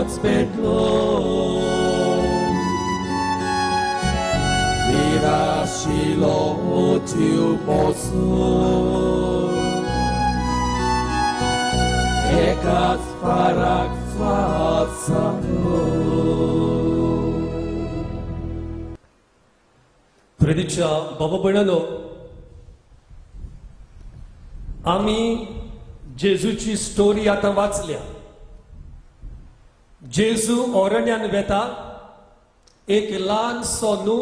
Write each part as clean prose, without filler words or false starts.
बेगीनच पेटलो. निराशिलो जीव मोसून एकाच फाराक स्वास जालो. प्रेरीच्या बाबा भयणांनो, आमी जेजूची स्टोरी आतां वाचल्या. जेजू ओरण्यान वेता, एक ल्हानसो न्हू,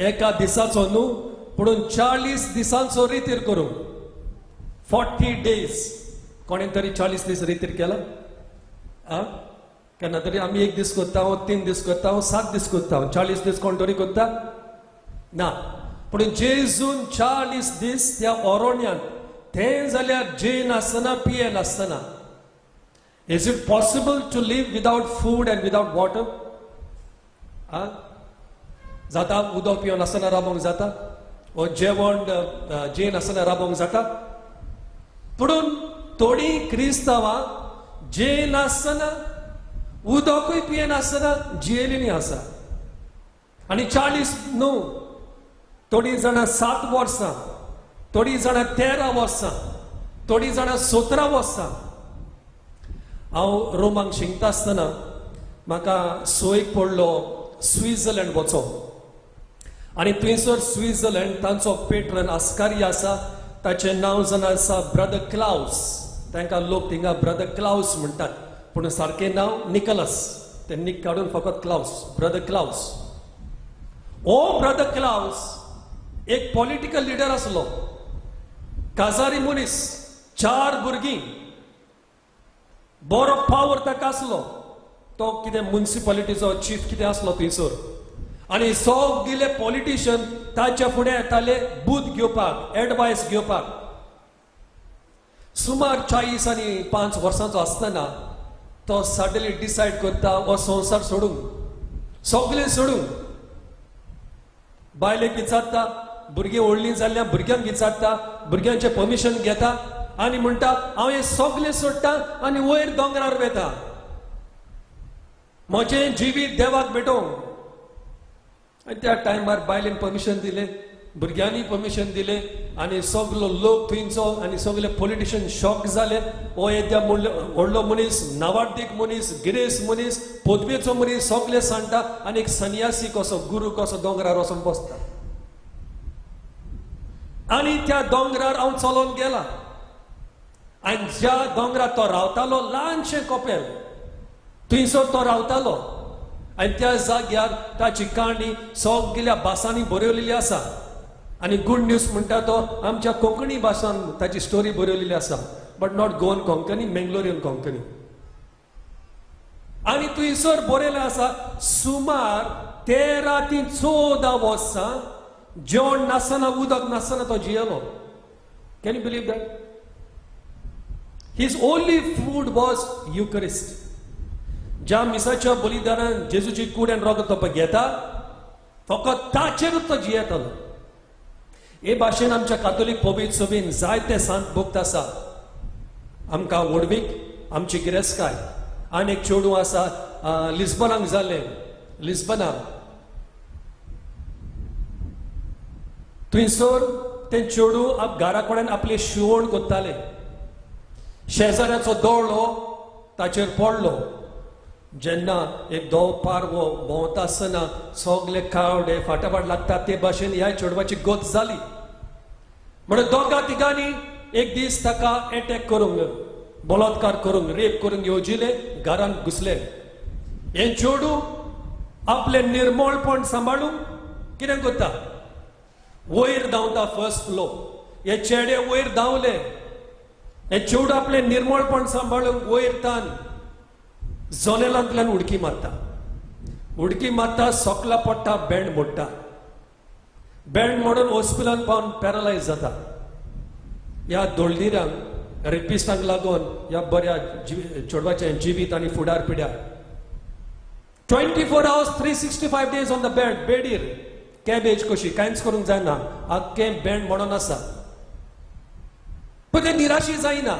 एका दिसाचो न्हू, पूण 40 दिसांचो रितीर करूंक. 40 डेज. कोणें तरी 40 दीस रितीर केला? आं, केन्ना तरी आमी 1 दीस करता, 3 दीस करता, 7 दीस करता, 40 दीस कोण तरी करता ना. पूण जेजून 40 दीस त्या ओरण्यान तें जाल्यार जेन नासतना पिये नासतना. Is it possible to live without food and without water? आं, जाता? उदक पिवन आसतना राबोंक जाता? ओ जेवण जेन आसतना राबोंक जाता? पुणून थोडीं क्रिस्तांवां जेन आसतना उदकूय पियेनासतना जियेलेलीं आसा. आनी 40 न्हू, थोडीं जाणां 7 वर्सां, थोडीं जाणां 13 वर्सां, थोडीं जाणां 17 वर्सां. हांव रोमाक शिकता आसतना म्हाका सोयीक पडलो स्वित्झर्लंड वचो. आनी थंयसर स्वित्झर्लंड तांचो पेट्रन आस्कारी आसा, ताचें नांव जावन आसा ब्रदर क्लाउस. तांकां लोक थिंगा ब्रदर क्लाउस म्हणटात, पूण सारकें नांव निकलस. ते निक काडून फकत क्लाउस, ब्रदर क्लाउस. ओ ब्रदर क्लाउस एक पॉलिटिकल लिडर आसलो, काजारी मनीस, 4 भुरगीं, बरो पावर ताका आसलो. तो कितें मुन्सिपालिटीचो चीफ कितें आसलो थंयसर. आनी सगळे पॉलिटिशियन ताच्या फुडें येताले बूथ घेवपाक, एडवायस घेवपाक. सुमार 40 आनी 5 वर्सांचो आसतना तो सडनली डिसायड करता हो संवसार सोडूंक, सगळें सोडूंक. बायलेक विचारता, भुरगीं व्हडलीं जाल्ल्या भुरग्यांक विचारता, भुरग्यांचें परमिशन घेता आनी म्हणटा हांव हें सगळें सोडटा आनी वयर दोंगरार वेता, म्हजें जिवीत देवाक भेटोवंक. आनी त्या टायमार बायलेन परमिशन दिलें, भुरग्यांनी परमिशन दिलें आनी सगलो लोक थंयचो आनी सगले पॉलिटिशियन शॉक जाले. हो येद्या व्हडलो मनीस, नावाडदीक मनीस, गिरेस्त मनीस, पदवेचो मनीस, सगले सांडटा आनी एक सन्यासी कसो, गुरू कसो दोंगरार वचून बसता. आनी त्या दोंगरार हांव चलोन गेला आनी ज्या दोंगरार तो रावतालो, ल्हानशें कपेल, थंयसर तो रावतालो. आनी त्या जाग्यार ताची काणी सगल्या भासांनी बरयलेली आसा. आनी गूड न्यूज म्हणटा तो आमच्या कोंकणी भाशान ताची स्टोरी बरयलेली आसा, but not Goan Konkani, Mangalorean Konkani. आनी थंयसर बरयलें आसा सुमार 13 ते 14 वर्सां जेवण नासतना उदक नासतना तो जियेलो. Can you believe that? His only food was Eucharist. ज्या मिसाच्या बलिदानान जेजूची कूड आनी रगत तो घेता, फकत ताचेरूच तो जियेतालो. हे भाशेन आमच्या कातोलीक पवित्र सभेन जायते सांत भक्त आसा. आमकां व्हडवीक आमची गिरेस्तकाय. आनी एक चेडूं आसा, लिस्बनाक जालें, लिस्बनाक थंयसर तें चेडूं घरा कडेन आपली शिवण कोत्तालें. शेजाऱ्याचो दोळो ताचेर पडलो. जेन्ना एक धवो पारवो भोंवता आसतना सगले कावडे फाटाफाट लागता ते भाशेन ह्या चेडवाची गत जाली. म्हणून दोगा तिगांनी एक दीस ताका एटॅक करूंक, बलात्कार करूंक, रेप करूंक येवजिले, घरांत घुसले. हें चेडूं आपलें निर्मळपण सांबाळूंक कितें करता, वयर धांवता फर्स्ट फ्लोर. हे चेडे वयर धांवले. हे चेडूं आपलें निर्मळपण सांबाळूंक वयर तान जनेलांतल्यान उडकी मारता, उडकी मारता, सोकला पडटा, बँड मोडटा. बँड मोडून हॉस्पिटलान पावन पॅरलायज जाता. ह्या दोळदिरांक, रेपिस्टांक लागून ह्या बऱ्या चेडवाचें जिवीत आनी फुडार पिड्यार. 24 hours 365 days on the bed, बेडीर cabbage कशी, कांयच करूंक जायना, आख्खें बँड म्हणून आसा. पूण तें निराशी जायना.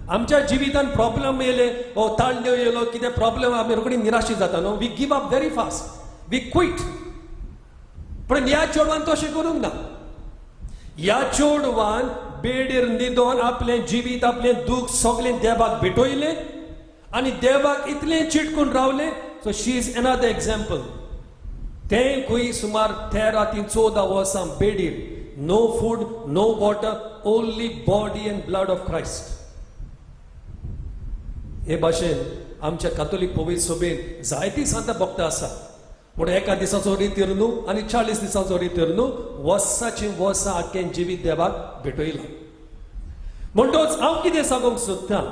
आमच्या जिवितान प्रॉब्लम येयले, हो ताळ्यो येयलो, कितें प्रॉब्लम, आमी रोखडी निराशी जाता न्हू. We give up very fast, we quit. पूण ह्या चेडवान तशें करूंक ना. ह्या चेडवान बेडीर न्हिदोन आपलें जिवीत, आपलें दूख सगळें देवाक भेटयलें आनी देवाक इतलें चिटकून रावलें. So she is another example. तें खंय सुमार 13 ते 14 वर्सां बेडीर, no food, no water, only body and blood of Christ. हे भाशेन आमच्या कातोलीक पवित्र सभेन जायतीं सांतां भक्तां आसा. पूण एका दिसाचो रितीर न्हू आनी 40 दिसांचो रितीर न्हू, वर्साची वर्सां आख्खें जिवीत देवाक भेटयलां. म्हणटोच हांव कितें सांगूंक सोदतां,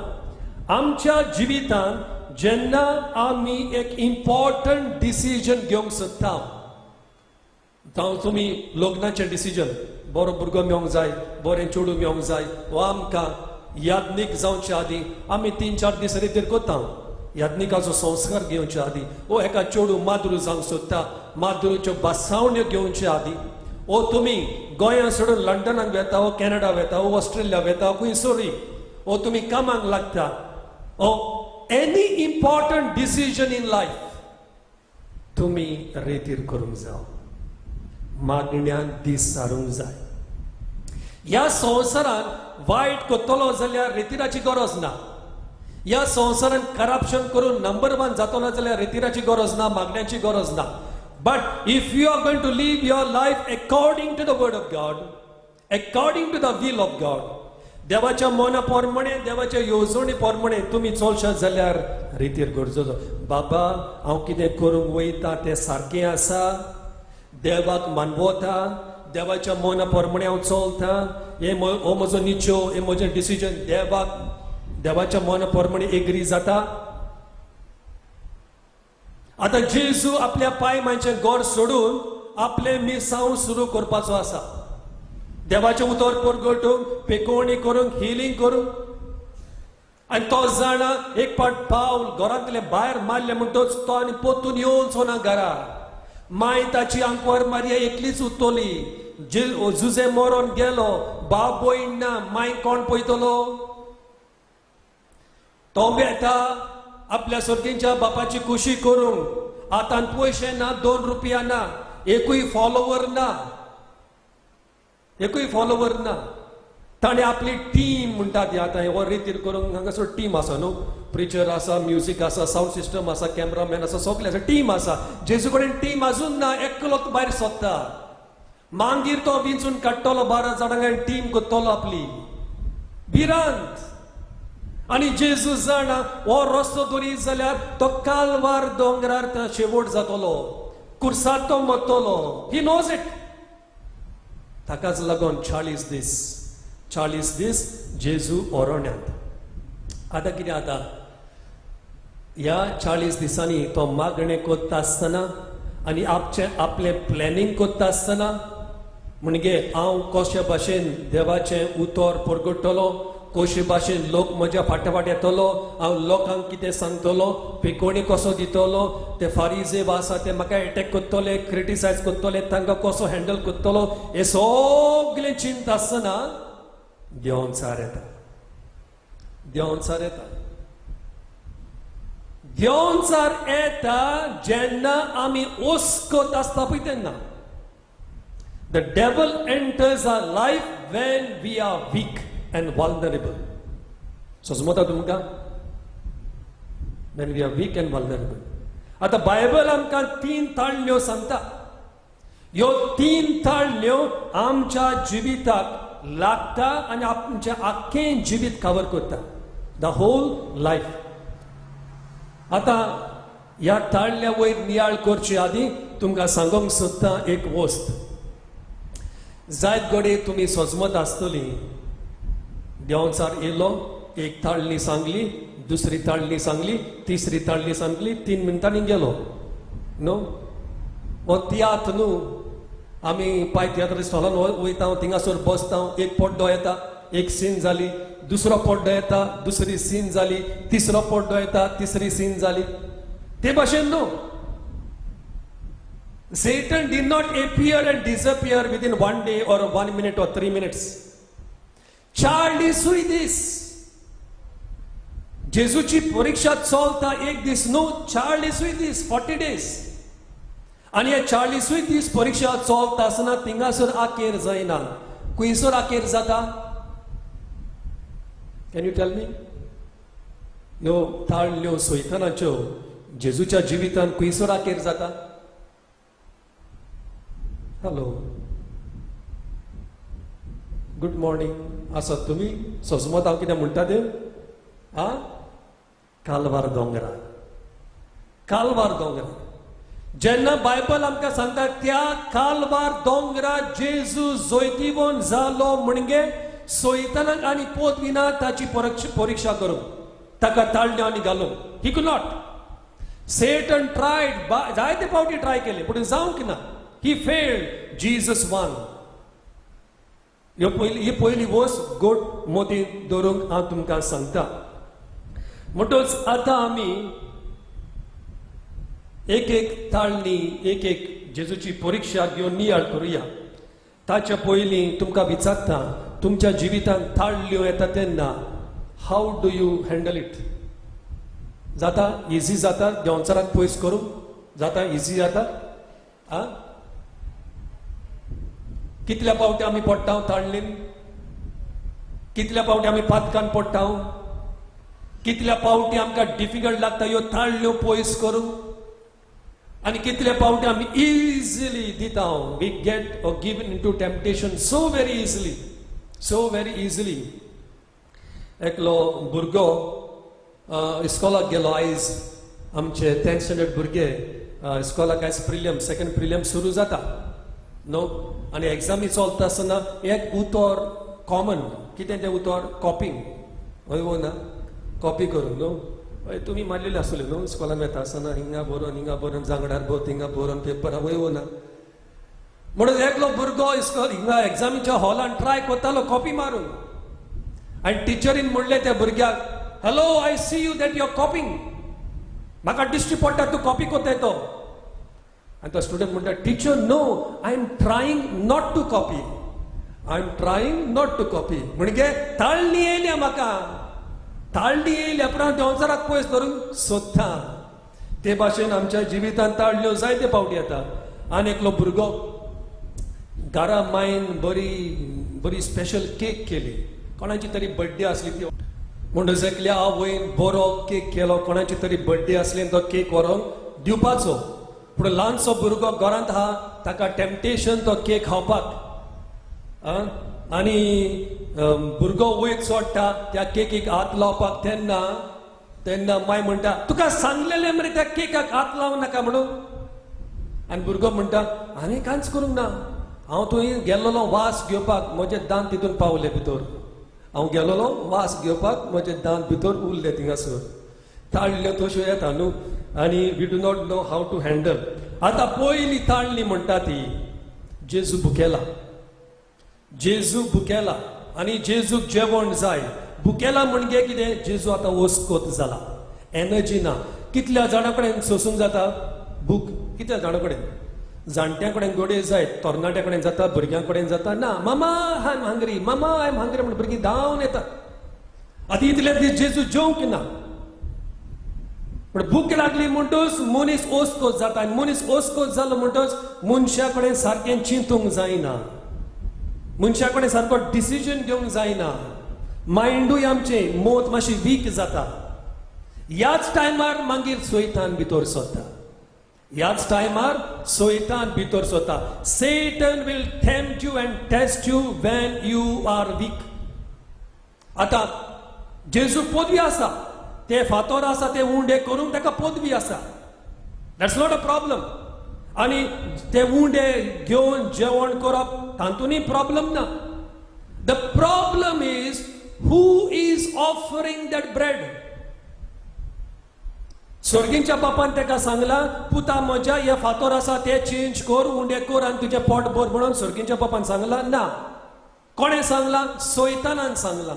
आमच्या जिवितांत जेन्ना आमी एक इम्पॉर्टंट डिसिजन घेवंक सोदता, जावं तुमी लग्नाचें डिसिजन, बरो भुरगो मेवंक जाय, बरें चेडूं मेवंक जाय, वा आमकां याज्ञीक जावचे आदीं आमी 3-4 दीस रितीर करता, याज्ञिकाचो संस्कार घेवचे आदीं, ओ एका चेडूं माद्रू जावंक सोदता, माद्रूच्यो बसावण्यो घेवचे आदीं, ओ तुमी गोंया सोडून लंडनाक वेता, ओ कॅनडा वेता, ओ ऑस्ट्रेलिया वेता, खंयसरूय, ओ तुमी कामाक लागता, ओ any important decision in life, तुमी रेतीर करूंक जाव, मागण्यान दीस सारूंक जाय. ह्या संवसारांत वायट करतलो जाल्यार रेतिराची गरज ना. ह्या संवसारांत करप्शन करून नंबर वन जातलो जाल्यार रेतिराची गरज ना, मागण्याची गरज ना. But if you are going to live your life according to the word of God, according to the will of God, देवाच्या मना प्रमाणे, देवाच्या येवजणे प्रमाणे तुमी चलशात जाल्यार रितीर गरजेचो. बाबा, हांव कितें करूंक वयता तें सारकें आसा? देवाक मानवता? देवाच्या मना प्रमाणे हांव चलता? हे हो म्हजो निश्चय, हे म्हजें डिसिजन देवाक, देवाच्या मना प्रमाणे एग्री जाता? आतां जेजू आपल्या पाय मांयचें घर सोडून आपलें मिसांव सुरू करपाचो आसा, देवाचें उतर परगटूंक, पेकोवणी करूंक, हिलींग करूंक. आनी तो जाणा, एक पाट पावल घरांतले भायर मारलें म्हणटच तो आनी पोतून येवचो ना घरा. माय ताची आंकवार मारिया एकलीच उरतली. जुजे मरोन गेलो, बाप भयण ना, माय कोण पळयतलो? तो वेता आपल्या सर्गींच्या बापाची खुशी करूंक. आतां पयशे ना, 2 रुपया ना, एकूय फॉलोवर ना, एकूय फॉलोवर ना. ताणें आपली टीम म्हणटा ती, आतां हो रितीर करूंक हांगासर टीम आसा न्हू, प्रिचर आसा, म्युजीक आसा, सावंड सिस्टम आसा, कॅमरामॅन आसा, सगळें आसा, टीम आसा. जेजू कडेन टीम अजून ना. एकलो तो भायर सोदता. मागीर तो विंचून काडटलो 12 जाणांक, टीम करतलो आपली. भिरांत. आनी जेजू जाणा, हो रस्तो धरीत जाल्यार तो कालवार दोंगरार तो शेवट जातलो, कुर्सात तो मरतलो. He knows it. ताकाच लागून 40 दीस, 40 दीस जेजू ओरण्यांत. आतां कितें जाता, ह्या 40 दिसांनी तो मागणें करता आसतना आनी आपचें आपलें प्लॅनिंग करता आसतना, म्हणजे हांव कशे भाशेन देवाचें उतर परगट्टलो, कशे भाशेन लोक म्हज्या फाटी फाट येतलो, हांव लोकांक कितें सांगतलो, पिकोणी कसो दितलो, ते फारिजेव आसा ते म्हाका एटॅक करतले, क्रिटिसायज करतले, तांकां कसो हँडल करतलो, हें सगळें चिंता आसतना देंवचार येता, देंवचार येता. देंवचार येता जेन्ना आमी ओस्कत आसता पळय तेन्ना. The devil enters our life when we are weak and vulnerable. सजमता तुमकां? When we are weak and vulnerable. आतां बायबल आमकां तीन ताळण्यो सांगता. ह्यो तीन ताळण्यो आमच्या जिविताक लागता आनी आमचें आख्खें जिवीत कवर करता, the whole life. आतां ह्या ताळण्या वयर नियाळ करचे आदीं तुमकां सांगूंक सोदता एक वस्त. जायत घडये तुमी सजमत आसतली, देंवचार येयलो, एक ताळणी सांगली, दुसरी ताळणी सांगली, तिसरी ताळणी सांगली, 3 मिनटांनी गेलो. न्हू, हो तियात्र न्हू. आमी पाय तियात्र हॉलान वयता, थिंगासर बसता, एक पड्डो येता, एक सीन जाली, दुसरो पड्डो येता, दुसरी सीन जाली, तिसरो पड्डो येता, तिसरी सीन जाली. ते भाशेन न्हू. Satan did not appear and disappear within one day or 1 minute or 3 minutes. 40 दीस. जेजूची परिक्षा चलता एक दीस न्हू, 40 दीस, 40 डेज. आनी हे 40 दीस परिक्षा चलता आसतना थिंगासर आकेर जायना. खुंयसर आकेर जाता? Can you tell me? ह्यो ताळ्यो सैतानाच्यो जेजूच्या जिवितान खुंयसर आकेर जाता? Hello, good morning. आसात तुमी? सजमत हांव कितें म्हणटा तें? आ, कालवार दोंगरार, कालवार दोंगरार. जेन्ना बायबल आमकां सांगता, त्या कालवार दोंगरार जेजू जैतिवंत जालो, म्हणजे सैतानाक आनी पदवी ना ताची परिक्षा करूंक, ताका ताळण्यो आनी घालूंक. He could not. Satan tried, जायते फावटी ट्राय केले, पूण जावंक ना. He failed, Jesus won. ह्यो पयली, ही पयली वस्त गोट मोती दवरूंक हांव तुमकां सांगता. म्हणटच आतां आमी एक एक ताळणी, एक एक जेजूची परिक्षा घेवन नियाळ करुया. ताच्या पयलीं तुमकां विचारता, तुमच्या जिवितांत ताळल्यो येता तेन्ना how do you handle it? जाता इजी जाता देंवचाराक पयस करूंक? जाता इजी जाता? आ, कितल्या पावटी आमी पडटा ताळणीन? कितल्या पावटी आमी पातकान पडटा? कितल्या पावटी आमकां डिफिकल्ट लागता ह्यो ताळण्यो पयस करूंक? आनी कितले पावटी आमी इजिली दिता? We get or given into temptation so very easily, so very easily. एकलो भुरगो इस्कॉलाक गेलो आयज. आमचे 10th standard भुरगे इस्कॉलाक आयज प्रिलियम, सेकंड प्रिलियम सुरू जाता न्हू. आनी एग्जामी चलता आसतना एक उतर कॉमन. कितें तें उतर? कॉपिंग. हय वो ना? कॉपी करून न्हू. हय, तुमी मारलेले आसतले न्हू इस्कॉलान वता आसतना, हिंगा बरोवन, हिंगा बरोवन, जांगडार भोव, थिंगा बरोवन पेपर. हय वो ना? म्हणून एकलो भुरगो इस्कॉल हिंगा एग्जामीच्या हॉलान ट्राय करतालो कॉपी मारून. आनी टिचरीन म्हणलें त्या भुरग्याक, "Hello, I see you that you are copying. म्हाका दिश्टी पडटा तूं कॉपी करताय तो." आनी तो स्टुडंट म्हणटा, "Teacher, no, I am trying not to copy. I am trying not to copy." म्हणजे ताळणी येयल्या म्हाका, ताळणी येयल्या, पूण हांव देंवचाराक पयस धरून सोदता. ते भाशेन आमच्या जिवितांत ताळण्यो जायते फावटी येता. आनी एकलो भुरगो घरा, मायन बरी बरी स्पेशल केक केली. कोणाची तरी बड्डे आसली ती. म्हणटच एकल्या आवयन बरो केक केलो. कोणाची तरी बड्डे आसली आनी तो केक व्हरोन दिवपाचो. पूण ल्हानसो भुरगो घरांत आहा, ताका टेम्पटेशन तो केक खावपाक. आनी भुरगो वयर चडटा त्या केकीक हात लावपाक, तेन्ना तेन्ना माय म्हणटा, "तुका सांगलेलें मरे त्या केकाक हात लावं नाका म्हणून." आनी भुरगो म्हणटा, "हांवें कांयच करूंक ना. हांव थंय गेल्लोलो वास घेवपाक, म्हजे दांत तितून पावले भितर. हांव गेलोलो वास घेवपाक, म्हजे दांत भितर उरले थिंगासर." ताळण्यो तश्यो येता न्हू, आनी we do not know how to handle. आतां पयली ताळणी म्हणटा ती, जेजू भुकेला. जेजू भुकेला आनी जेजूक जेवण जाय. भुकेला म्हणजे कितें? जेजू आतां ओस्कोत जाला, एनर्जी ना. कितल्या जाणां कडेन सोसूंक जाता भूक? कितल्या जाणां कडेन? जाणट्यां कडेन गोडे जायत, तरणाट्या कडेन जाता, भुरग्यां कडेन जाता ना. "Mama, I am hungry. Mama, I am hungry" म्हण भुरगीं धांवन येतात. आतां इतले दीस जेजू जेवंक ना, पूण भूक लागली म्हणटच मनीस ओस्कोत जाता. आनी मनीस ओस्कोत जालो म्हणटच मनशा कडेन सारकें चिंतूंक जायना, मनशा कडेन सारको डिसिजन घेवंक जायना. मायंडूय आमचें मोत मातशी वीक जाता. ह्याच टायमार मागीर सैतान भितर सरता. ह्याच टायमार सैतान भितर सरता. Satan will tempt you and test you when you are weak. आतां जेजू पदवी आसा, ते फातोर आसा ते उंडे करूंक ताका पदवी आसा. That's not a problem. आनी ते उंडे घेवन जेवण करप, तातूंतय प्रॉब्लम ना. The problem is, who is offering that bread? सर्गींच्या बापान ताका सांगला, "पुता म्हज्या, हे फातोर आसा ते चेंज कर, उंडे कर आनी तुजें पोट भर" म्हणून सर्गींच्या बापान सांगला ना. कोणें सांगलां? सैतानान सांगलां.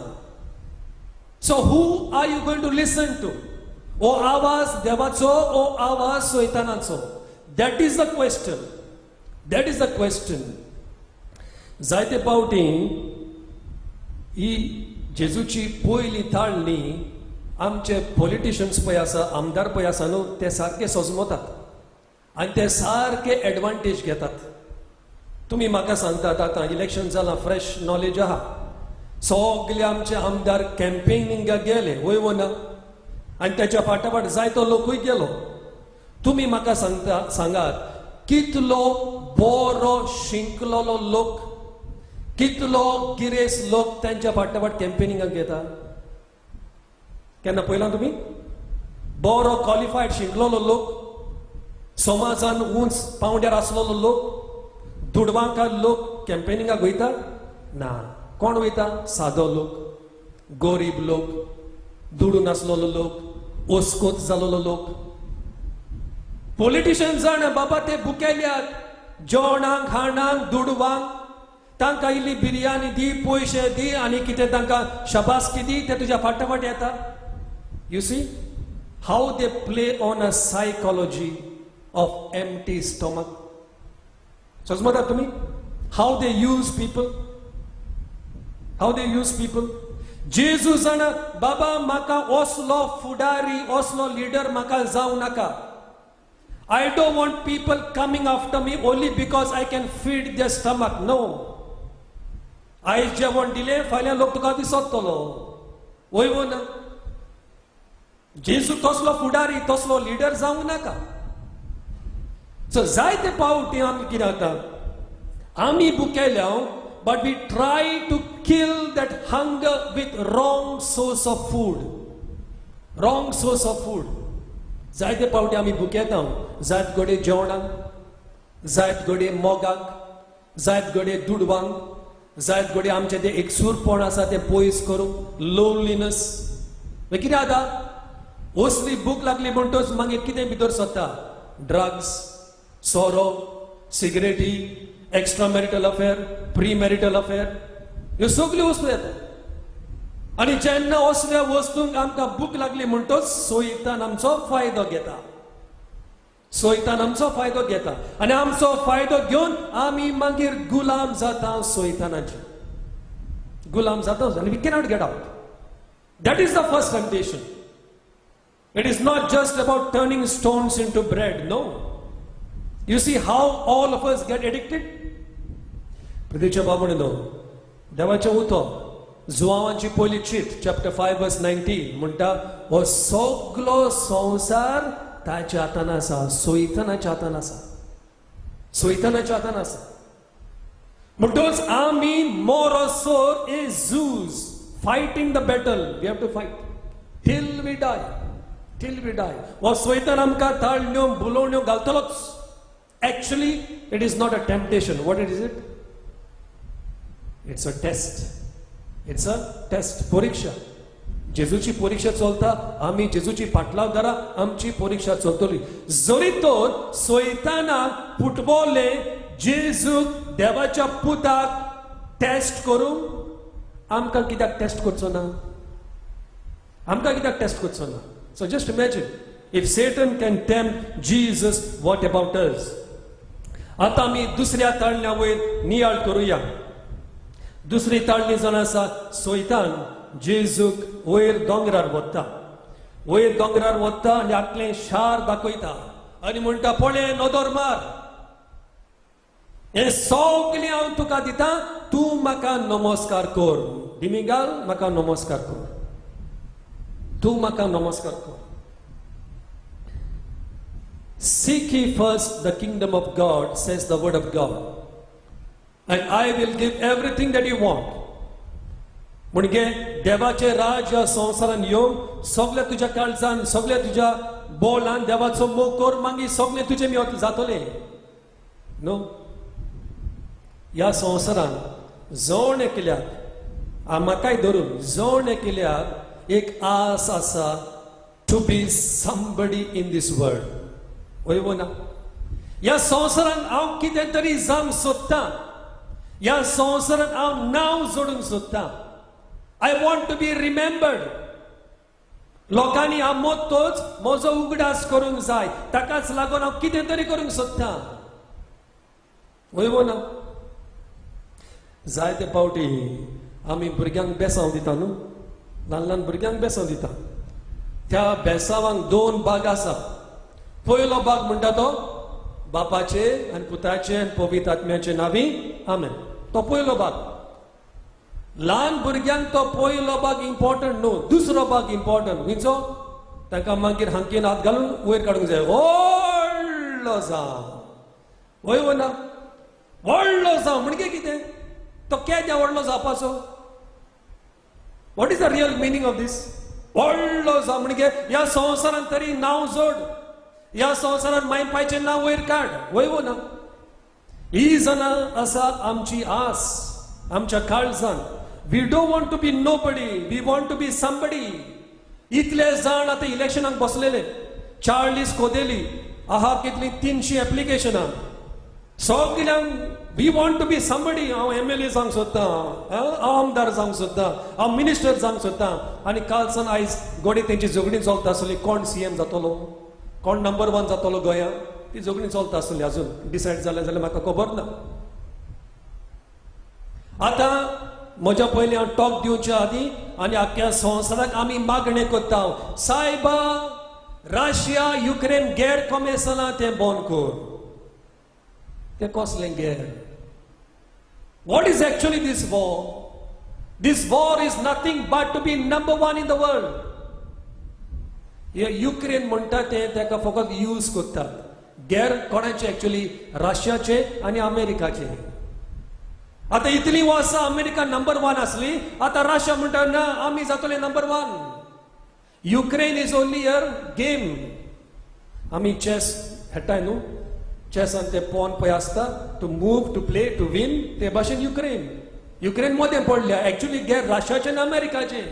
So who are you going to listen to? ओ आवाज देवाचो, ओ आवाज सैतानाचो? That is the question. That is the question. जायते फावटी ही जेजूची पयली ताळणी आमचे पॉलिटिशियन्स पळय आसा, आमदार पळय आसा न्हू, ते सारके सोजमतात आनी ते सारके एडवांटेज घेतात. तुमी म्हाका सांगतात आतां इलेक्शन जालां, फ्रेश नॉलेज आहा, सगले आमचे आमदार कॅम्पेनिंगाक गेले, वय वो ना? आनी त्याच्या फाटाफाट जायतो लोकूय गेलो. तुमी म्हाका सांगात, कितलो बरो शिंकलेलो लोक, कितलो गिरेस्त लोक त्यांच्या फाटाफाट कॅम्पेनिंगाक घेता? केन्ना पळयलां तुमी? बरो क्वॉलिफायड शिकलेलो लोक, समाजान उंच पावंड्यार आसलेलो लोक, दुडवांकार लोक कॅम्पेनिंगाक वयता ना. कोण वयता? सादो लोक, गरीब लोक, दुडू नासलेलो लोक, ओस्कोत जालेलो लोक. पॉलिटिशियन जाणा बाबा ते बुकेल्यात जेवणाक, खाणाक, दुडवांक. तांकां इल्ली बिरयानी दी, पयशे दी आनी कितें तांकां शबासकी दी, ते तुज्या फाटाफाट येता. You see how they play on a psychology of empty stomach. समजता तुमी? How they use people, how they use people. जेजू जाणा बाबा म्हाका असलो फुडारी, असलो लिडर म्हाका जावं नाका. I don't want people coming after me only because I can feed their stomach. No. आयज जेवण दिलें, फाल्यां लोक तुका दिसतलो, वय वो ना? जेजू तसलो फुडारी, तसलो लिडर जावंक नाका. सो जायते पावटी आमी कितें जाता, आमी भुकेल्या, but we try to kill that hunger with wrong source of food, wrong source of food. जायते पावटी आमी भुकेता, जायत घडये जेवणाक, जायत घडये मोगाक, जायत घडये दुडवांक, जायत घडये आमचें तें एकसूरपण आसा तें पयस करूंक, लोनलीनस. कितें जाता, असली भूक लागली म्हणटच मागीर कितें भितर सरता? ड्रग्स, सोरो, सिगरेटी, extra marital affair, pre marital affair, ह्यो सगल्यो वस्तू येता. आनी जेन्ना असल्या वस्तूंक आमकां भूक लागली म्हणटच सोयतान आमचो फायदो घेता, सोयतान आमचो फायदो घेता आनी आमचो फायदो घेवन आमी मागीर गुलाम जाता, सोयतानाचे गुलाम जाता आनी we cannot get out. That is the first temptation. It is not just about turning stones into bread. No. You see how all of us get addicted? प्रदेच्या बाबणो, देवाचें उतर जुवांवांची पयली चीट, चॅप्टर 5 वर्स 19 म्हणटा, हो सगलो संवसार ताच्या हातान आसा, सोयतनाच्या हातान आसा, सोयतनाच्या हातान आसा. म्हणटच आमी मोरोसोर is Zeus fighting the battle. We have to fight till we die, till we die. हो सोयतान आमकां ताळण्यो बुलोवण्यो घालतलोच. Actually, it is not a temptation. What it is? It's a test. It's a test. परीक्षा. जेजूची परीक्षा चलता. आमी जेजूची फाटलावदारा, आमची परीक्षा चलतली. जरी तर सोयतानाक फुटबॉले जेजूक, देवाच्या पुताक टेस्ट करूंक, आमकां कित्याक टेस्ट करचो ना? आमकां कित्याक टेस्ट करचो ना? So just imagine, if Satan can tempt Jesus, what about us? आतां आमी दुसऱ्या ताळण्या वयर नियाळ करुया. दुसरी ताळणी जावन आसा, सोयतान जेजूक वयर दोंगरार वता, वयर दोंगरार वता आनी आटलें शार दाखयता आनी म्हणटा, पळय, नदर मार, हें सगळें हांव तुका दिता, तूं म्हाका नमस्कार कर, दिमिगाल, म्हाका नमस्कार कर, तूं म्हाका नमस्कार कर. Seek ye first the kingdom of God, says the word of God, and I will give everything that you want. म्हणजे देवाचे राज्य संवसारान येवन सगळे तुज्या काळजान, सगळे तुज्या बोलान देवाचो मोग कर, मागीर सगळे तुजे मेवत जातले. न्हू, ह्या संवसारान जण एकल्याक, म्हाकाय धरून जण एकल्याक एक आस आसा to be somebody in this world. वय वो ना? ह्या संवसारान हांव कितें तरी जावंक सोदतां. ह्या संवसारान हांव नांव जोडूंक सोदतां. I want to be remembered. लोकांनी हांव मोतोच म्हजो उगडास करूंक जाय. ताकाच लागून हांव कितें तरी करूंक सोदतां. वय वो ना? जायते फावटी आमी भुरग्यांक बेसांव दिता न्हू, ल्हान ल्हान भुरग्यांक बेसांव दिता. त्या बेसावांक दोन भाग आसा. पयलो भाग म्हणटा तो बापाचे आनी पुताचे आनी पवित्र आत्म्याचे नांवी आमेन. तो पयलो भाग. ल्हान भुरग्यांक तो पयलो भाग इम्पॉर्टंट न्हू, दुसरो भाग इम्पॉर्टंट. खंयचो? तांकां मागीर हांकीन हात घालून वयर काडूंक जाय. व्हडलो जावं, वय ना, व्हडलो जावं म्हणजे कितें? तो केद्या व्हडलो जावपाचो? What is the real meaning of this? व्हडलो जावं म्हणजे ह्या संवसारांत तरी नांव जोड, ह्या संवसारांत माय पायचें नांव वयर काड. वय ना, ही जाणां आसा आमची आस आमच्या काळजान. We don't want to be nobody, we want to be somebody. इतले जाण आतां इलेक्शनाक बसलेले. चार्लीस कोदेली आहा कितली 300 एप्लिकेशनां सगल्यांक. We want to be somebody. हांव एमएलए जावंक सोदतां, हांव आमदार जावंक सोदतां, हांव मिनिस्टर जावंक सोदतां. आनी कालसान आयज गोडे तेंची झगडीं चलता आसली. कोण सीएम जातलो, कोण नंबर 1 जातलो गोंयांत, ती झगडीं चलता आसली. अजून डिसायड जालें जाल्यार म्हाका खबर ना. आतां म्हज्या पयलीं हांव टॉक दिवच्या आदीं आनी आख्ख्या संवसाराक आमी मागणें करता, सायबा रशिया युक्रेन गैर कॉमेस जालां तें बंद कर. तें कसलें गैर? What is actually this war? This war is nothing but to be number 1 in the world. हे युक्रेन म्हणटा तें ताका फकत यूज करतात. गैर कोणाचे? एक्चुअली रशियाचे आनी अमेरिकाचे. आतां इतलीं वर्सां अमेरिका नंबर 1 आसली, आतां रशिया म्हणटा ना आमी जातले number 1. Ukraine is only your game. आमी चॅस खेळटाय न्हू, चॅसान ते पॉन पळय आसता, to move, to play, to win. ते भाशेन युक्रेन, युक्रेन मदें पडल्या. एक्चुअली गैर रशियाचे आनी अमेरिकाचे.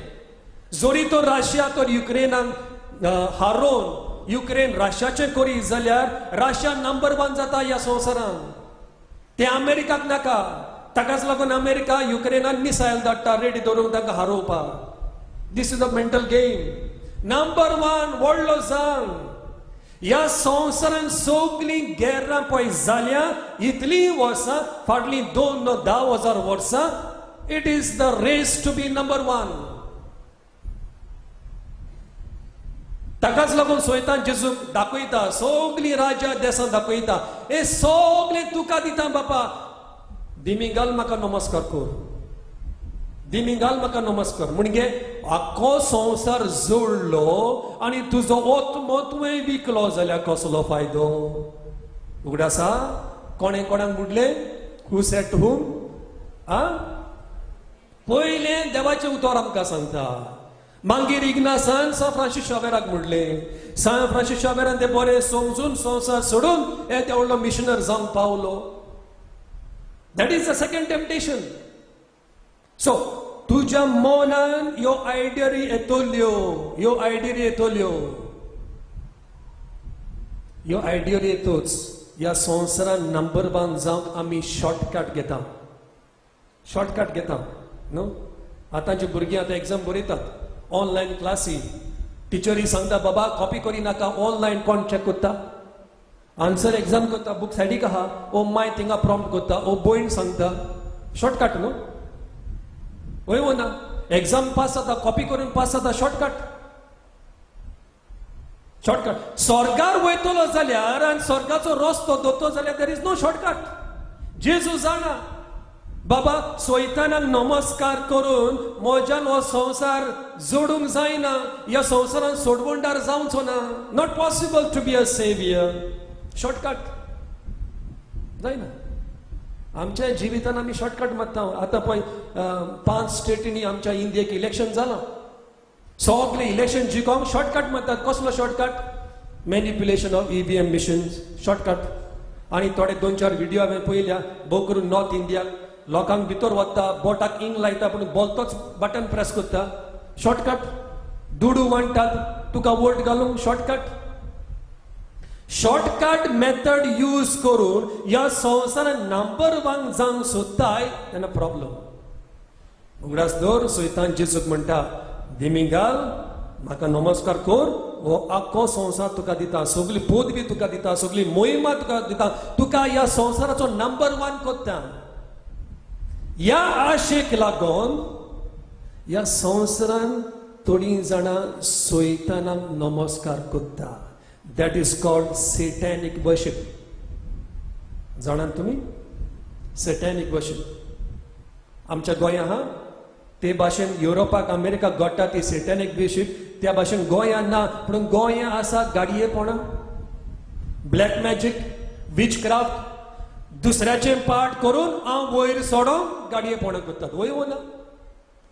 जरी तो रशिया तर युक्रेनाक हारोवन युक्रेन रशियाचें करी जाल्यार रशिया नंबर 1 जाता ह्या संवसारांत. ते अमेरिकाक नाका. ताकाच लागून अमेरिका युक्रेनान मिसायल धाडटा रेडी दवरूंक तांकां हारोवपाक. This is a mental game. Number 1 व्हडलो जावं. ह्या संवसारांत सगलीं गेरां पळय जाल्या इतलीं वर्सां, फाटलीं 2-10 हजार वर्सां. It is the race to be number 1. ताकाच लागून सोयतान जेजूक दाखयता, सगलीं राज्यां देसां दाखयता, हे सगलें तुका दिता बापा, दिमिंगाल म्हाका नमस्कार कर, दिमिंगाल म्हाका नमस्कार. म्हणजे आख्खो संवसार जोडलो आनी तुजो आत्मो तुवें विकलो जाल्यार कसलो फायदो? उगडासा कोणें कोणाक म्हणलें? Who said to whom? आ पयलें देवाचें उतर आमकां सांगता. मागीर इग्नासान सान फ्रांसीस शावेराक म्हणलें. सान फ्रांसीस शावेरान तें बरें समजून संवसार सोडून हे ते व्हडलो मिशनर जावंक पावलो. That is the second temptation. So तुज्या मनान ह्यो आयडियरी येतल्यो, ह्यो आयडियरी येतल्यो, ह्यो आयडियरी येतोच. ह्या संवसारान नंबर 1 जावंक आमी शॉर्टकट घेता, शॉर्टकट घेता न्हू. आतांची भुरगीं आतां एग्जाम बरयतात, ऑनलायन क्लासी. टिचरी सांगता बाबा कॉपी करी नाका, ऑनलायन कोण चॅक करता? आन्सर एग्जाम करता, बूक सायडीक आहा, ओ my थिंगा प्रॉम्प्ट करता, ओ भयण सांगता. शॉर्टकट न्हू, वय वो ना? एग्जाम पास जाता, कॉपी करून पास जाता, शॉर्टकट, शॉर्टकट. स्वर्गार वयतलो जाल्यार आनी स्वर्गाचो रस्तो दोतो जाल्यार there is no shortcut. जेजू जाणा बाबा सोयतानाक नमस्कार करून म्हज्यान हो संवसार जोडूंक जायना, ह्या संवसारान सोडवणदार जावचो ना. Not possible to be a saviour. Shortcut जायना. आमच्या जिवितान आमी शॉर्टकट मारता. आतां पळय 5 स्टेटींनी आमच्या इंडियेक इलेक्शन जालां. सगळे इलेक्शन जिखोंक शॉर्टकट मारतात. कसलो shortcut? Manipulation of EVM machines shortcut. आनी थोडे 2-4 व्हिडिओ हांवें पळयल्या, भोव करून नॉर्थ इंडियाक लोकांक भितर वता, बोटाक इंग लायता, पूण बोलतोच बटन प्रेस करता. शॉर्टकट. दुडू वांट्टात तुका वोट घालूंक. शॉर्टकट. शॉर्टकट मेथड यूज करून ह्या संवसारान नंबर 1 जावंक सोदताय तेन्ना प्रॉब्लम. उगडास दवर, सोयतान जेजूक म्हणटा दिमिंगाल म्हाका नमस्कार कर, हो आख्खो संवसार तुका दिता, सगली पदवी तुका दिता, सगली मोहिमा तुका दिता, तुका ह्या संवसाराचो नंबर 1 करता. ह्या आशेक लागून ह्या संवसारान थोडीं जाणां सैतानाक नमस्कार करता. That is called satanic worship. जाणात तुमी सेटॅनीक वर्शीप? आमच्या गोंया हा ते भाशेन युरोपाक अमेरिकाक घडटा ती सेटॅनीक वर्शीप, त्या भाशेन गोंयांत ना. पूण गोंया आसा गाडयेपणां, ब्लॅक मॅजीक, विचक्राफ्ट, दुसऱ्याचें पाठ करून हांव वयर सोडोंक गाडयेपणां करतात. वयर वना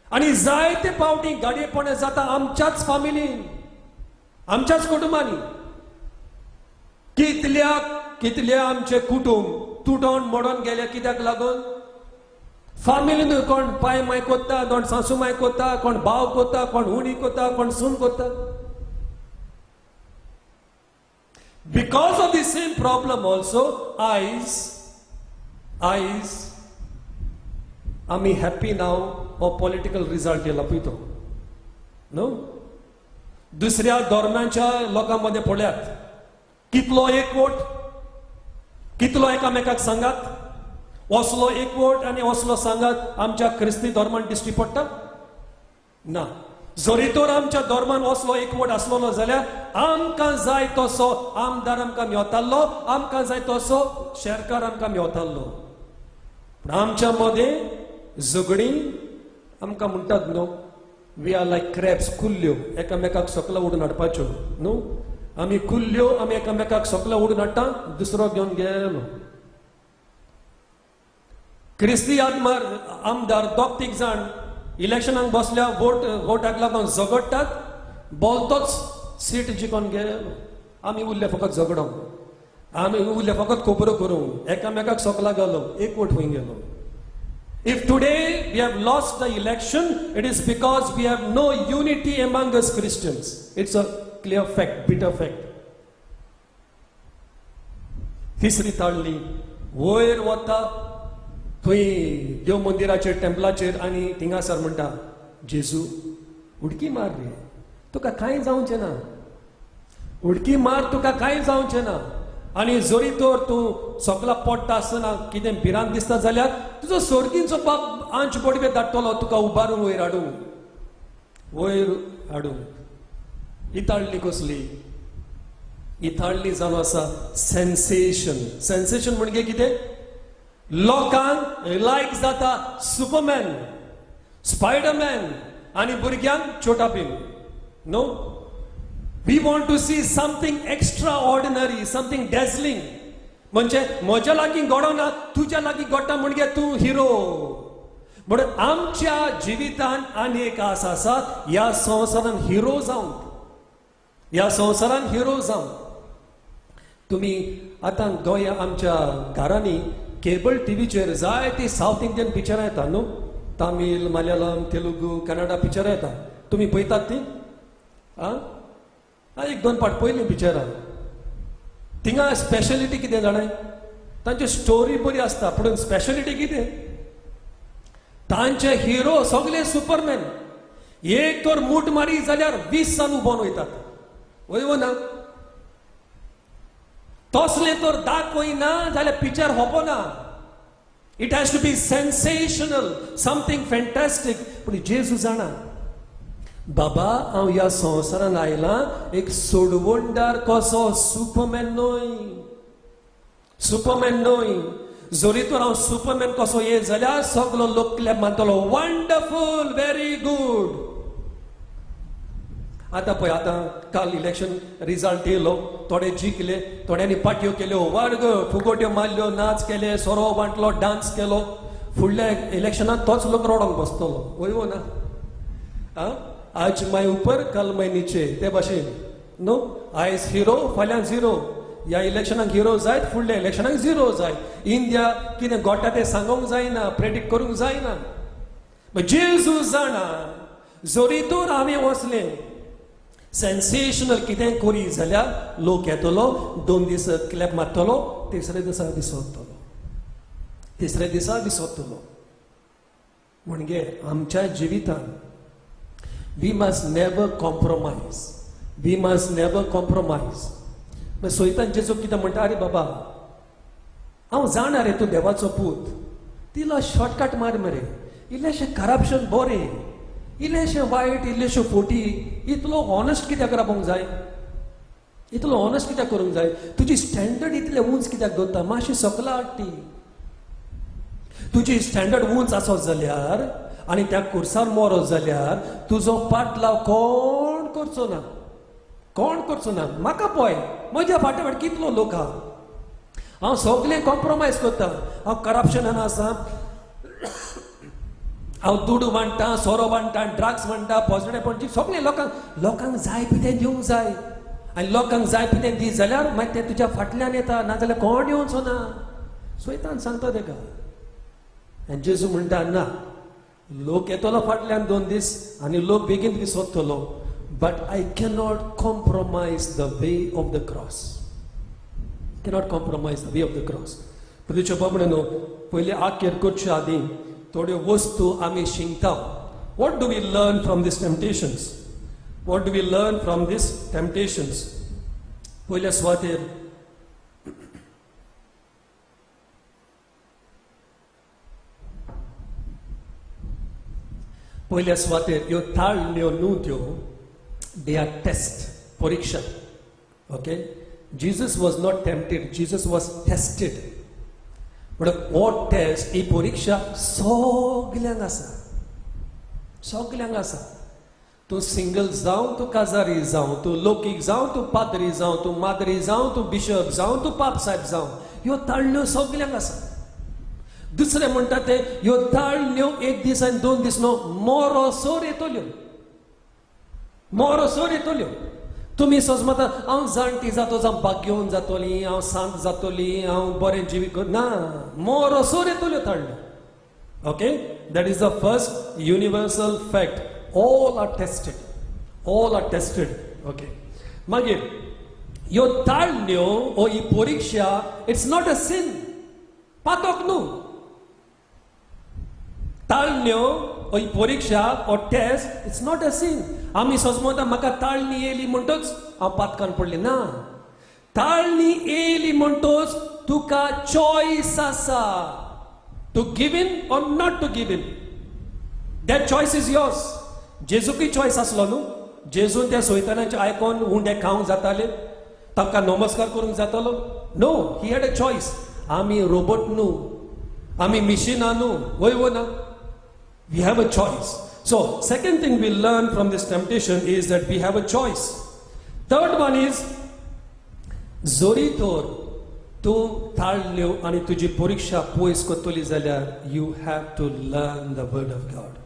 आनी जायते पावटी गाडयेपणां जाता आमच्याच फामिलीन, आमच्याच कुटुंबांनी. कितल्या कितल्या आमचे कुटुंब तुटोन मोडोन गेले. कित्याक लागून? फामिलीन कोण पाय माय कोत्ता, कोण सासू माय कोत्ता, कोण भाव कोत्ता, कोण उणी कोत्ता, कोण सून कोत्ता. Because of the same problem also आयज आयज आमी हॅप्पी नाव हो पॉलिटिकल रिजल्ट येयला पळय तो न्हू. दुसऱ्या धर्मांच्या लोकां मदें पळयात कितलो एकवट, कितलो एकामेकाक सांगात. असलो एकवट आनी असलो सांगात आमच्या क्रिस्ती धर्मान दिश्टी पडटा ना. जरी तर आमच्या धर्मान असलो एकवट आसलेलो जाल्यार आमकां जाय तसो आमदार आमकां मेवतालो, आमकां जाय तसो शेरकार आमकां मेवतालो. पूण आमच्या मदें झगडीं आमकां म्हणटात न्हू, we are like crabs, कुल्ल्यो एकामेकाक सकला उडून हाडपाच्यो न्हू. आमी कुल्ल्यो, आमी एकामेकाक सकला उडून हाडटा, दुसरो घेवन गेलो. क्रिस्ती आमदार आमदार दोग तीग जाण इलेक्शनाक बसल्या, वोट वोटाक लागून झगडटात, बोलतोच सीट जिखोन गेलो. आमी उरले फकत झगडोंक, आमी उरले फकत खबरो करूंक, एकामेकाक सकला गेलो, एकवट खंय गेलो? If today we have lost the election, it is because we have no unity among us Christians. It's a clear fact, bitter fact. तिसरी ताळणी वयर वता थंय देव मंदिराचेर, टेम्पलाचेर, आनी थिंगासर म्हणटा, जेजू उडकी मार रे, तुका कांय जावचें ना, उडकी मार, तुका कांय जावचें ना. आनी जरी तर तूं सगळा पडटा आसतना कितें भिरांत दिसता जाल्यार तुजो सोर्गींचो बाप आंच बोडवे धाडटलो तुका उबारून वयर हाडूंक, वयर हाडूंक. इताळली कसली? इताळली जावन आसा सेन्सेशन. सेन्सेशन म्हणजे कितें? लोकांक लायक जाता सुपरमॅन, स्पायडरमॅन आनी भुरग्यांक Chhota Bheem. No, we want to see something extraordinary, something dazzling. म्हणजे म्हज्या लागीं घडोना, तुज्या लागीं घडटा म्हणजे तूं हिरो. म्हणून आमच्या जिवितान आनी एक आस आसा, ह्या संवसारान हिरो जावंक, ह्या संवसारान हिरो जावंक. तुमी आतां गोंया आमच्या घरांनी केबल टिवीचेर जायती सावथ इंडियन पिक्चरां येता न्हू, तामील, मलयाळम, तेलुगू, कन्नडा पिक्चरां येता. तुमी पळयतात ती? आं, एक दोन पाट पयलीं पिक्चरां. थिंगा स्पेशलिटी कितें जाणा? तांची स्टोरी बरी आसता, पूण स्पेशलिटी कितें? तांचे हिरो सगळे सुपरमॅन. एक तर मूठ मारी जाल्यार 20 जाण उबोन वयतात. वय वो ना? तसलें तर दाखयना जाल्यार picture होपना. It has to be sensational, something fantastic. पूण जेजू जाणा, बाबा हांव ह्या संवसारान आयलां एक सोडवणदार कसो, सुपरमॅन न्हय, सुपरमॅन न्हय. जरी तर हांव सुपरमॅन कसो येत जाल्यार सगलो लोक क्लॅप मारतलो, वंडरफूल, व्हेरी गूड. आतां पळय, आतां काल इलेक्शन रिजल्ट येयलो, थोडे जिखले, थोड्यांनी पाटयो केल्यो, वर्ग फुगोट्यो मारल्यो, नाच केले, सोरो वांटलो, डान्स केलो. फुडल्या इलेक्शनाक तोच लोक रडोंक बसतलो. वय वो ना? आं, आज मैं ऊपर, कल मैं नीचे, ते भाशेन न्हू. आयज हिरो, फाल्यां झिरो. ह्या इलेक्शनाक हिरो जायत, फुडल्या इलेक्शनाक झिरो जायत. इंडिया कितें घडटा तें सांगूंक जायना, प्रेडिक्ट करूंक जायना. जेजू जाणा, जरी तर हांवें वचलें सेन्सेशनल कितें करी जाल्यार लोक येतलो, 2 दीस क्लॅप मारतलो, तिसरे दिसा विसरतलो, तिसऱ्या दिसा विसरतलो. म्हणजे आमच्या जिवितान we must never compromise, we must never compromise. सैतान जेजू कितें म्हणटा, अरे बाबा हांव जाणा रे तूं देवाचो पूत, तिला शॉर्टकट मार मरे, इल्लेशें करप्शन बरें, इल्लेशें वायट, इल्लेशें फोटी, इतलो ऑनेस्ट कित्याक रावोंक जाय? इतलो ऑनेस्ट कित्याक करूंक जाय? तुजी स्टँडर्ड इतले उंच कित्याक दवरता? मातशी सकला हाडटी. तुजी स्टँडर्ड उंच आसत जाल्यार आनी त्या कुर्सार मरत जाल्यार तुजो पाटलाव कोण करचो ना, कोण करचो ना. म्हाका पळय, म्हज्या फाटी फाट कितलो लोक आहा. हांव सगळें कॉम्प्रोमायज करता. हांव करप्शनान आसा, हांव दुडू वांट्टा, सोरो वांट्टा, ड्रग्स वांट्टा, पॉजिटिव सगळें लोकांक लोकांक जाय कितें दिवंक जाय. आनी लोकांक जाय कितें दी जाल्यार मागीर ते तुज्या फाटल्यान येता, नाजाल्यार कोण येवचो ना. स्वतान सांगता तेका. आनी जेजू म्हणटा ना, लोक येतलो फाटल्यान 2 दीस आनी लोक बेगीन विसरतलो, but I cannot compromise the way of the cross. Cannot compromise the way of the cross. प्रदीच्या बाबड्यानो, पयले आखेर करचे आदीं थोड्यो वस्तू आमी शिंकता. What do we learn from these temptations? What do we learn from these temptations? पयल्या सुवातेर पयल्या सुवातेर ह्यो ताळण्यो न्हू त्यो, they are test, परिक्षा. Okay, Jesus was not tempted, Jesus was tested. But हो टेस्ट, ही परिक्षा सगल्यांक आसा, सगल्यांक आसा. तूं सिंगल जावं, तूं काजारी जावं, तूं लोकीक जावं, तूं पाद्री जावं, तूं माद्री जावं, तूं बिशप जावं, तूं पाप साहेब जावं, ह्यो ताळण्यो सगल्यांक आसा. दुसरें म्हणटा ते ह्यो ताळण्यो 1 दीस आनी 2 दीस न्हू, मोरोसोर येतल्यो, मोरोसोर येतल्यो. तुमी सोजमता हांव जाणटी जातो, जावं भाग्योवन जातोली, हांव शांत जातोली, हांव बरें जिवीत ना, मोरोसोर येतल्यो ताळण्यो. Okay, that is the first universal fact. All are tested, all are tested. Okay, मागीर ह्यो ताळण्यो ओ ही परिक्षा, it's not a sin, पातक न्हू. ताळण्यो ओ ही परिक्षा ओ test, it's not a sin. आमी सोजमता म्हाका ताळणी येयली म्हणटच हांव पातकान पडली ना. ताळणी येयली म्हणटच तुका चॉयस आसा, to give in or not to give in. That choice is yours. जेजूकय choice आसलो न्हू. जेजून त्या सोयतानाचे आयकोन उंडे खावंक जाताले, तांकां नमस्कार करूंक जातालो? No, he had a choice. आमी रोबोट न्हू, आमी मिशिनां न्हू, वय वो ना? We have a choice. So second thing we learn from this temptation is that we have a choice. Third one is, जोरी तर तूं ताळल्यो आनी तुजी परिक्षा पयस करतली जाल्यार you have to learn the word of God.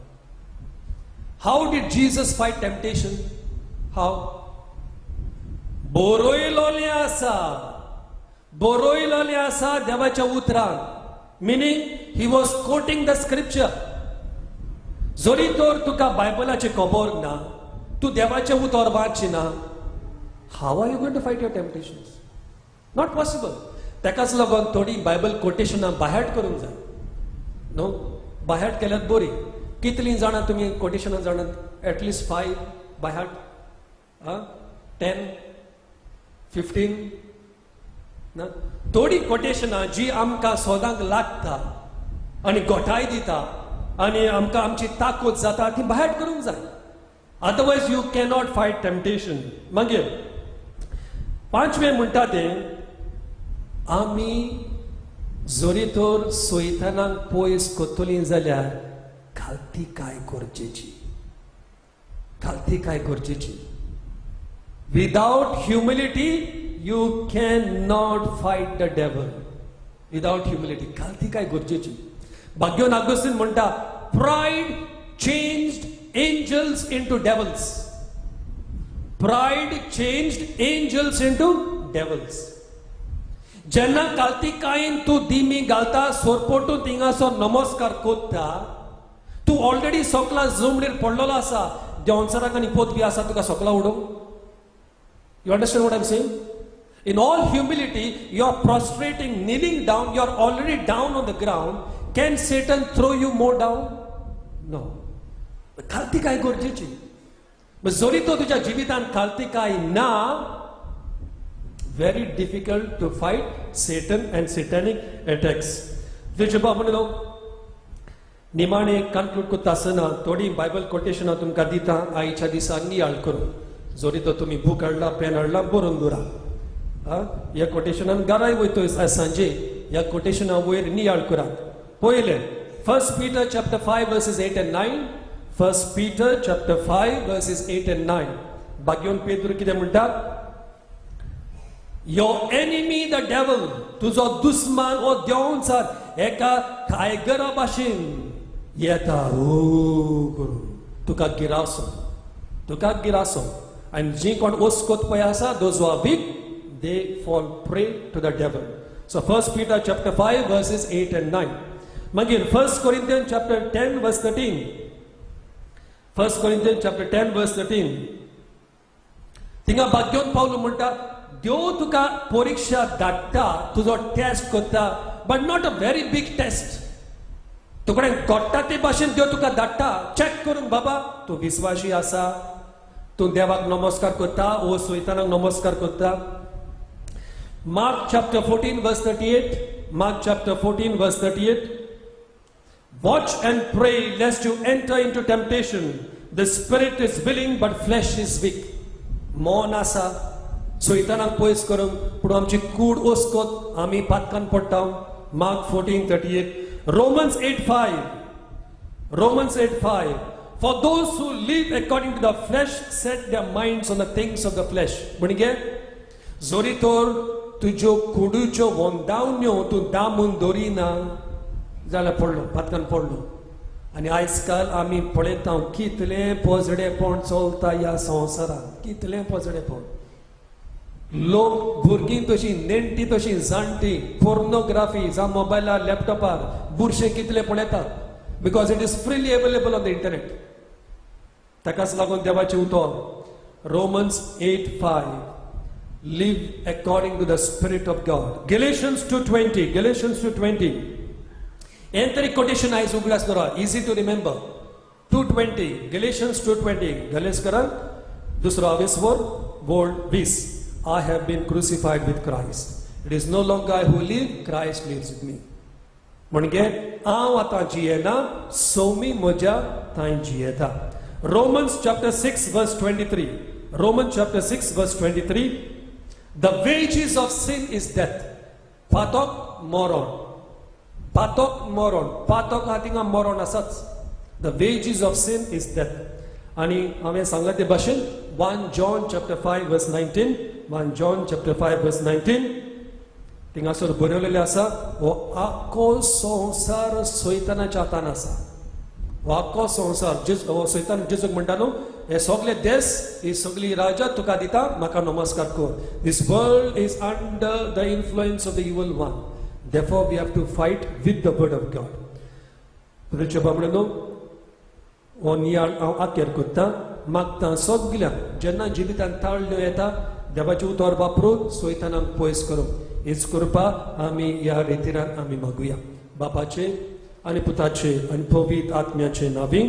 How did Jesus fight temptation? How? बरयलोलें आसा, बरयलोलें आसा देवाच्या उतरान. Meaning he was quoting the scripture. जरी तर तुका बायबलाचें खबर ना, तूं देवाचें उतर वाचना, how are you going to fight your temptations? Not possible. ताकाच लागून थोडी बायबल कोटेशनां बायहार्ट करूंक जाय न्हू. बायहार्ट केल्यार बरी. कितलीं जाणां तुमी कोटेशनां जाणात? At least 5 by heart, 10, 15 ना. थोडी कोटेशनां जी आमकां सदांक लागता आनी गोठाय दिता आनी आमकां आमची ताकद जाता, ती बायहार्ट करूंक जाय. Otherwise you cannot fight temptation. मागीर 5वें म्हणटा तें, आमी जरी तर सोयतानाक पयस करतलीं जाल्यार खालती काय गरजेची, खालती काय गरजेची. Without humility you can not fight the devil. Without humility, खालती काय गरजेची. भाग्योन आगोस्तीन म्हणटा, pride changed angels into devils. Pride changed angels into devils. जेन्ना कालतिकायेन तूं दिमी घालता, सोरपोटून थिंगासो नमस्कार कोत्ता, तूं ऑलरेडी सोकला जमणीर पडलेलो आसा. देंवचाराक आनी पोत बी आसा तुका सोकला उडोवंक? You understand what I am saying? In all humility you are prostrating, kneeling down, you are already down on the ground. Can Satan throw you more down? No. खालतिकाय गरजेची. जरी तो तुज्या जिवितांत खालतिकाय ना, very difficult to fight Satan and satanic attacks. जेचे बाबा, निमाणे conclude करता आसतना थोडीं बायबल कोटेशनां तुमकां दिता. आयच्या दिसा नियाळ करूं. जरी तर तुमी बूक हाडला, पेन हाडला, बरोवन दवरा. ह्या कोटेशनान घराय वयतो आयज सांजे. ह्या कोटेशना वयर नियाळ करात. पयलें, First Peter chapter 5 verses 8 and 9. First Peter chapter 5 verses 8 and 9. भाग्योन Pedro कितें म्हणटा? "Your enemy the devil", तुजो दुस्मान हो देंवचार, एका टायगरा भाशेन येता ओ करून तुका गिरासो, तुका गिरासो. आनी जी कोण ओस्कोत पळय आसा, those are weak, they fall prey to the devil. So First Peter chapter 5 verses 8 and 9. मागीर First Corinthian chapter 10 verse 13. First Corinthian chapter 10 verse 13. थिंगा भाग्योन पावलो म्हणटा, देव तुका परिक्षा धाडटा, तुजो टेस्ट करता, but not a very big test. तुकडे घडटा ते भाशेन देव तुका धाडटा चॅक करूंक, बाबा तूं विस्वाशी आसा, तूं देवाक नमस्कार करता ओ सैतानाक नमस्कार करता. Mark chapter 14 verse 38. Mark chapter 14 verse 38. "Watch and pray lest you enter into temptation. The spirit is willing, but flesh is weak." मन आसा सैतानाक पयस करूंक, पूण आमची कूड ओसकोत आमी पातकान पडटा. Mark 14:38. Romans 8:5. Romans 8:5. "For those who live according to the flesh set their minds on the things of the flesh." म्हणजे जरी तर तुज्यो कुडूच्यो वंदावण्यो तूं दामून दवरिना जाल्यार पडलो, पातकान पडलो. आनी आयज काल आमी पळयता कितलें पोजडेपण चलता ह्या संवसारांत, कितलें पोजडेपण. लोक, भुरगीं तशी, नेणटी तशी जाणटी, पोर्नोग्राफी जावं मोबायलार, लॅपटॉपार बुरशे कितले पळयतात, because it is freely available on the internet. ताकाच लागून देवाचें उतर, Romans 8:5, live according to the Spirit of God. Galatians 2:20. Galatians 2:20. हें तरी कोटेशन आयज उगडास करा, easy to remember. 2:20, Galatians 2:20. गलेशकरांक दुसरो आवेसवर वोळ 20. "I have been crucified with Christ. It is no longer I who live, Christ lives with me." म्हणजे हांव आतां जियेना, सोमी म्हज्या थंय जियेता. Romans chapter 6 verse 23. Roman chapter 6 verse 23. "The wages of sin is death." पातक मरण, पातक मरण. पातक आहा थिंगा मरण आसाच. The wages of sin is death. आनी हांवें सांगलां ते भाशेन, 1 John chapter 5 verse 19. 1 John chapter 5 verse 19. थिंगासर बरयलेलें आसा, हो आख्खो संवसार सैतानाच्या हातान आसा. हो आख्खो संवसार जेजू, हो सैतान जेजूक म्हणटा न्हू, हे सगळे देश, ही सगळी राजा तुका दिता, म्हाका नमस्कार कर. This world is under the influence of the evil one. Therefore we have to fight with the word of God. बाबडे, हो नियाळ हांव आकेर करता. मागता सगल्यांक, जेन्ना जिवितांत ताळ्यो येता, देवाचें उतर वापरून सैतानाक पयस करूंक. हीच कृपा आमी ह्या रितीरान आमी मागुया. बापाचे आनी पुताचे आनी पवित्र आत्म्याचे नांवी.